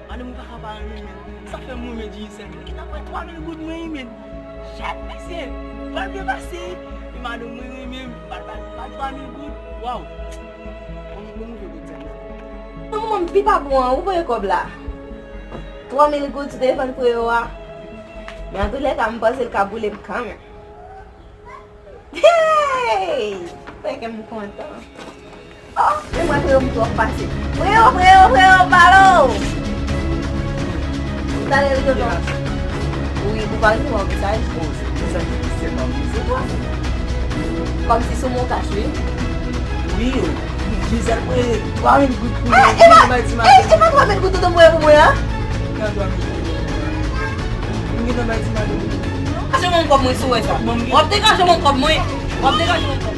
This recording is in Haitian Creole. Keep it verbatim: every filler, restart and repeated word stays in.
Madanm ou pa ka pa renmen m, men sa fè m renmen Digicel, men ki ta fè twa mil goud mwen, men. Shit, mesye, pral byen pase. Men madanm mwen renmen m, pral ba l twa mil goud. Waw. Bon, bon, bon, bon, bon. Manman m pi pa bon an, ou voye kòb la. Twa mil goud sou telefòn Freo a. Men antoulèka, m panse l ka boule m kanmenm. Hey! Fè kè m kontan. Oh, men mwen Freo m twò fasil. Freo, Freo, Freo, palo! Ou ta rele non. Wi, ou pa rele yon mesaj. Oh, se mesaj ki se pa mesaj. Kòmsi sou mon kach, wi. Wi, Gisèle, mwen, twa mil goud pou mwen. E pa, e pa twa mil goud tonton mwen pou mwen an? Nan twa mil goud. Mwen gen nan bay ti madanm. Degaje mwen kòb mwen si w wè sa. W ap degaje mwen kòb mwen. W ap degaje mwen kòb.